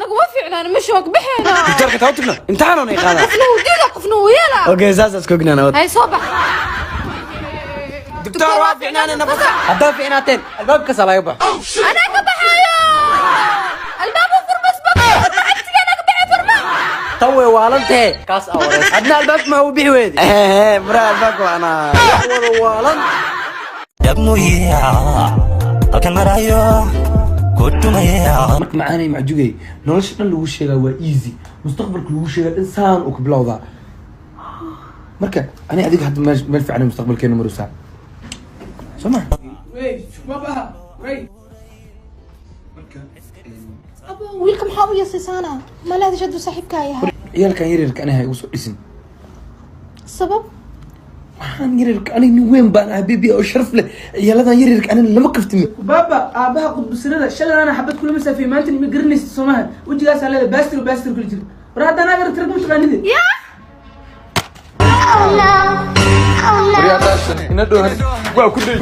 Anagu ma fiicnaan, meesha waa ka baxeynaa. Doctorka taa u tagna, imtixaan oonay qaadaa. Qofna wuu diida, qofna wuu yeelaa. Okay, saas isku ognaa wad. Hay, soo bax. Doctor, waa fiicnaanayna, fasax. Haddaa fiicnaateen, albaabkaasa laga baxo. Anaa ka baxaayo, albaabu furmas ba lacagtigeena ka baxay, furma. Tan way waalantahe, kaas aa wareys. Adna albaabka maa u bixi weydi? Mura albaabka waa anaa wada waalan. Halkan marayo ku dhumaya. Marka macaanay macjugay, nolosha dhan lagu sheegaa waa easy, mustaqbalka lagu sheegaa dhan saan uu ka bilowdaa. Marka ani adiga hadda meel fiican mustaqbalkeena marusaa, soo ma? Abo, wiilka maxaa u yasiisaana? Ma leedahay hadduu saaxiibkaa yahay? Ciyaalkan yaryarka aniga igu soo dhisin. Sabab? Waxaan yaryarka, aniga nin weyn baan ah, baby, oo sharaf leh. Ciyaaladan yaryarka aniga lama kaftimi. Baaba, aabaha qudbusirada shalay xabad kula masaafay, maanta ma garanaysid soomaha? Wejigaasaa leedahay, baastir baastir kula jira. War haddaan aad aragti rag ma taqaanide. Waa ku dhey.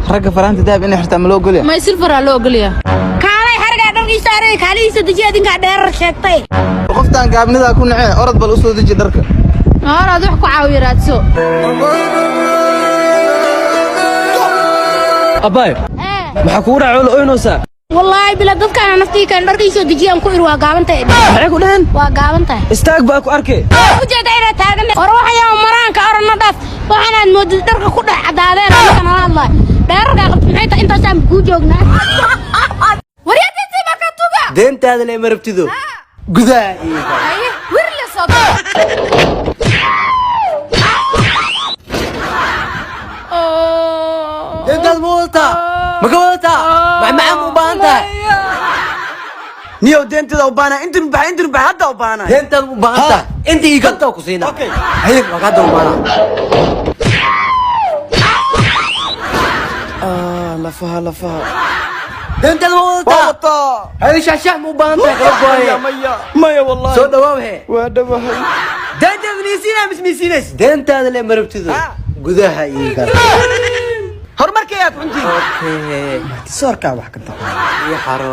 Ragga faraanta dahab inay xirtaan ma loo ogolya? May, silver aa loo ogolyaa. Kaalay, xarigaa dharkiisa aray, kaalihiisa dejiya, adinkaa dheerar sheegtay. Qoftaan gaabnidaa ku nacee, orod bal usoo deji dharka. Horaad wax ku caawiya raadso. Abaay, maxaa kugu dhacay? La oynaysaa. Wallaahi bila dadkaana naftii kan dharkiisoo dejiyaan ku ir, waa gaaban tahay. Maxay ku dhaheen? Waa gaaban tahay. Istaag baa ku arkay. Ujeeda inaad taagan hore waxayaa maraanka oranna dhaaf, waxaanaad moodid dharka ku dhex cadaadeen. Aniga nala hadlaay, dheerarkaa qabta maxay tahay? Intaasaan kuu joognaa. Waryadintii marka tuga. Deentaada le ma rabtido, gudaha iyo Haye, wir la soo gala. Deentaada ma wadataa? Ma ka wadataa? Macmacaan ma u baahan tahay? Niyow, deenteeda u baanaa. Intan baxay, intan baxay, hadda u baanaa. Deentaada ma u baahan tahay? Inta ii ganta ku siinaa. Haye, waa hadda u baanaa. Lafaha, lafaha. Deentaada ma wadataa? Wataa. Haye, shaashax ma u baahan tahay? Kala gooye. Maya, maya, wallahi. Soo dhawaaw he. Waa dhawahay. Deentaada miisiinaa mis miisiinays? Deentaada le ma rabtido, gudaha ii gal. Horumarkayaad cuntiin. Okay, soorkaa wax ka taqaan iyo xaro.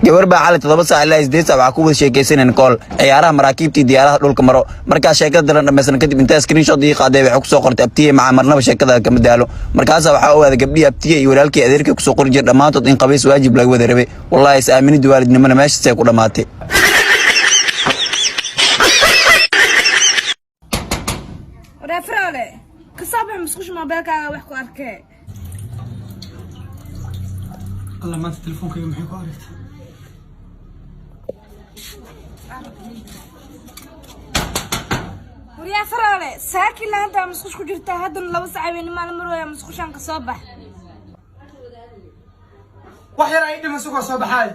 Gabar baa xalay 7 saac ilaa 8 saac waxaa ku wada sheekaysaneen call, ciyaaraha maraakiibtii, diyaaraha dhulka maro. Markaa sheekada daran dhamaysan kadib, intaa screenshot ii qaaday, waxay kusoo qortay: "Abtiye macaa, marnaba sheekada kama daalo." Markaasaa waxaa ogaaday gabdhihii abtiye iyo walaalkii adeerkii kusoo qori jira dhammaantood in qabays waajib laga wada rabay. Wallahi, is aaminidii waalidnimona meeshaasay ku dhammaatay. Wareefraale, ka soo bax musqusha, moobeelkaaga wax ku arkee. Alla, maanta telefoonkayga maxay ku aragtay? Waryaa faraale, saakila haddaa musqush ku jirtaa, haddana 2 sac habeenimo la marooya, musqushaan ka soo bax. Wax yar ay dhiman, sugoo, soo baxaay.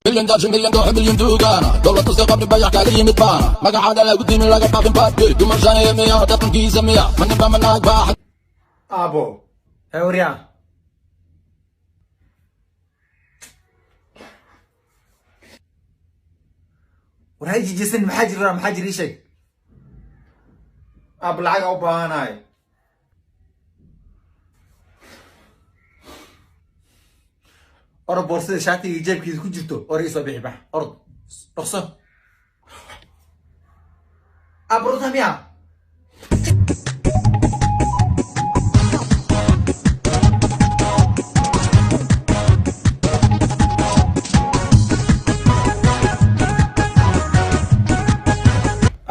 Milyan gaabsha, milyan dooxa, milyan duugaana dowlad kasta, qabri bayax kaaga yimid baana magacaada lagu dimin, laga baabin baadgey dumashanaya miya, dhaqankiisa miya, maninba manaag baa. Aabo. Hee waryaa. War ha jijisan, maxaa jira? Maxaa jira? Ii sheeg, aabo. Lacag u baahanahay. Orod, boorsada shaatiga jeebkiisa ku jirto or ii soo bixi. Bax, orod, dhaqso. Aabo, runta miya?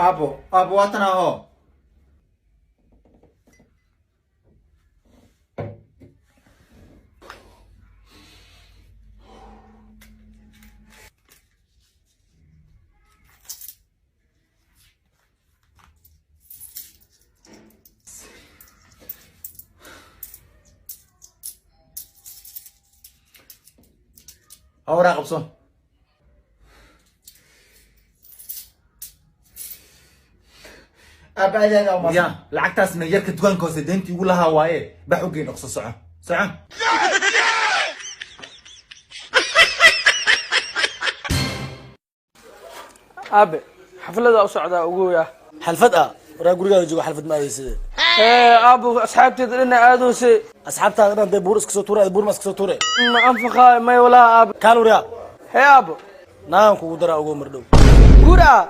Aabo, aabo, waatan aho. Hawraa qabso. Aaba, aad aad aa ya lacagtaasna yarka dukaanka hoose deyntii ugu lahaa waaye. Bax, u geyn, dhaqso, soco, soco. Aabe, xaflada u socdaa ugu yaa. Xalfad ah? Waraa, gurigaada jooga, xalfad ma adeysade. Ee aabo, asxaabteeda dhina aadowse. Asxaabtaada dhan dee buur iska soo tuure, buur ma iska soo tuure? Ma anfaqaayo, may walaa aabe. Kaal waryaa. Hee aabo. Naagan kugu daraa ugu mardhow. Guur ah?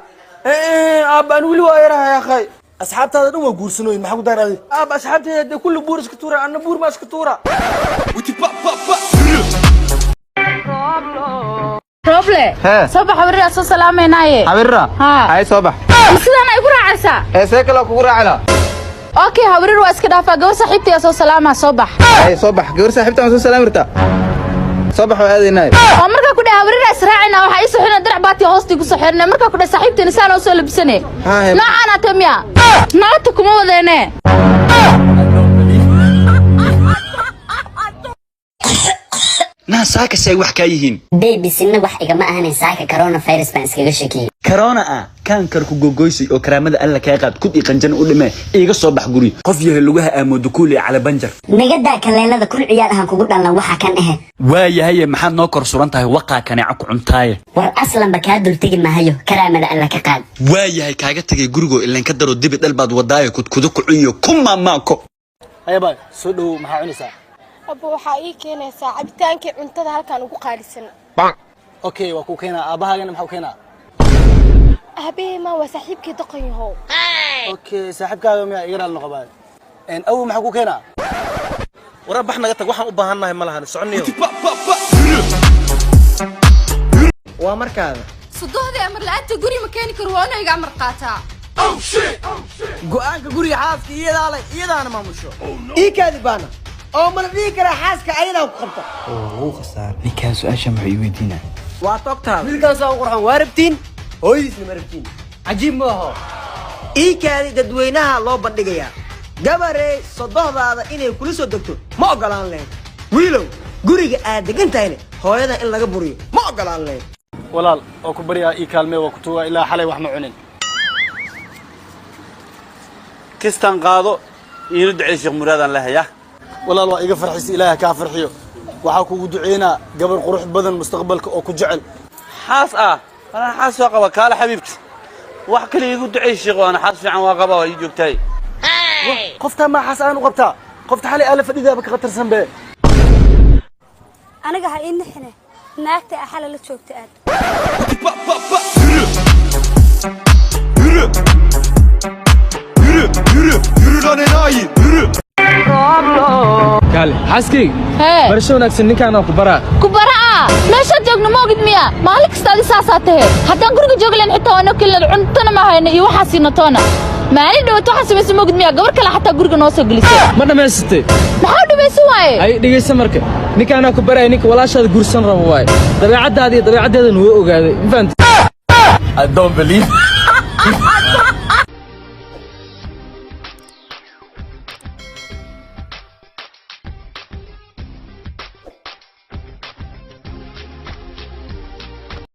Aaba, aan weli waa yarahay akhay. Asxaabtaada dhan waa guursanooyin, maxaa ku daaraaday? Aaba, asxaabteeda dee kulli buur iska tuura, anna buur ma iska tuura. Roble, soo bax, habarira soo salaameynaaye. Xabirra? Haa. Hay, soo bax. Sidaan ay ku raacaysaa? Ee, see kaloo kugu raacila. Okay, habarir waa iska dhaafaa, gabar saaxiibtay soo salaamaa, soo bax. Hay, soo bax. Gabar saaxiibtaan soo salaami rabtaa? Soo bax, waa aadaynaa. Oo markaa ku dhahay habarira israacina, waxaa ii soo xirnay dirac baati hoostii ku soo xirnay. Markaa ku dhahay saaxiibtayna saan oo soo labisane. Haa. Noocaan ate miya naagta kuma wadeene. Naa saaka say wax kaa yihiin? Baby, sinna wax igama ahanin, saaka coronavirus baan iskaga shakiyey. Corona ah kaankarku gogoysay oo karaamada Alla kaa qaad kud i qanjana u dhimee. Iiga soo bax guri, qof yahay lugaha aamoodo kuuliya cala banjar. Nagadaa kaleelada, kul ciyaal ahaan kugu dhalna waxa kan ahe. Waayahaye, maxaad noo kor suran tahay? Waqaa kaneeca ku cuntaaye. War aslanba kaa dultegi mahayo, karaamada Alla ka qaad. Waayahay, kaaga tegay gurigoo ileen ka daro dibi dhal baad wadaayo, kudkudo ku cunyo ku maamaako. Haya baay, soo dhowow, maxaa cunaysaa? Abba, waxaa ii keenaysaa cabitaankii cuntada halkan ugu qaalisan. Okay, waa kuu keenaa. Aabbahaagana maxaa u keenaa? Aabahey ma waa saaxiibkii, doqon yahow. Okay, saaxiibkaaga miyaa? Iga raali noqo baay. Awow, maxaa kuu keenaa? Waraa, bax, naga tag, waxaan u baahannahay ma lahan, soconniyo. Waa markaada. Sudohdii amar la'aanta guri ma keeni karo, waa inuu iga amar qaataa. Go'aanka guriga xaaska iyadaa leh, iyadaana maamusho. Ii kaadi baana oo mana dhihi karaa xaaska ayadaa ku qabta. Wuu khasaar ninkaan, su-aasha muxuu ii weydiinaa? Waa togtaada. Wiilkaas waa qurxan, waa rabtiin, hooyadiisna ma rabtiin. Cajiib ma aho? Ii kaadi, dadweynaha loo bandhigayaa. Gabarey, sodohdaada inay kula soo degto ma ogolaan lahayn? Wiilow, guriga aad degan tahayna hooyada in laga buriyo ma ogolaan lahayn? Walaal, oo ku baryaa, ii kaalmee, waa ku tuugaa, ilaa xalay wax ma cunin. Kistan qaado, iila ducey, Sheekh Muraadaan lehayaa. Walaal, waa iga farxisa, Ilaaha kaa farxiyo. Waxaa kugu duceynaa gabar qurux badan mustaqbalka oo ku jecel. Xaas ah? Anaa xaas waa qaba. Kaale xabiibti, wax kale iigu ducey sheekh, waana xaas fiican waa qaba, waa ii joogtahay. Qoftaa maa xaas aan u qabtaa? Qofta xalay aala fadhidaaba ka khatarsan be. Aniga ha ii nixine, naagta axala la joogta aad. Yürü. Yürü, yürü, yürü lan enayi, yürü. Kaale xaaskayga. Hee. Barasho wanaagsan, ninkaan aan ku baraa. Ku baraa meeshaad joogno ma ogid miya? Maalin kasta adi saasaa tahe. Haddaan guriga joogi lahayn xitaa waa noo kelin, cuntona ma hayno iyo waxaa siino toona. Maalin dhawaato waxaa samaysa ma ogid miya? Gabar kale xataa guriga noo soo gelisay. Ma dhammaysatay? Maxaa u dhamaysan waaye? Ay, dhegaysa marka, ninkaanaa ku baraya ninka walaashaada guursan rabo waaye. Dabeecaddaada iyo dabeecaddeedana wuu ogaaday, ma fahamtay? I don't believe.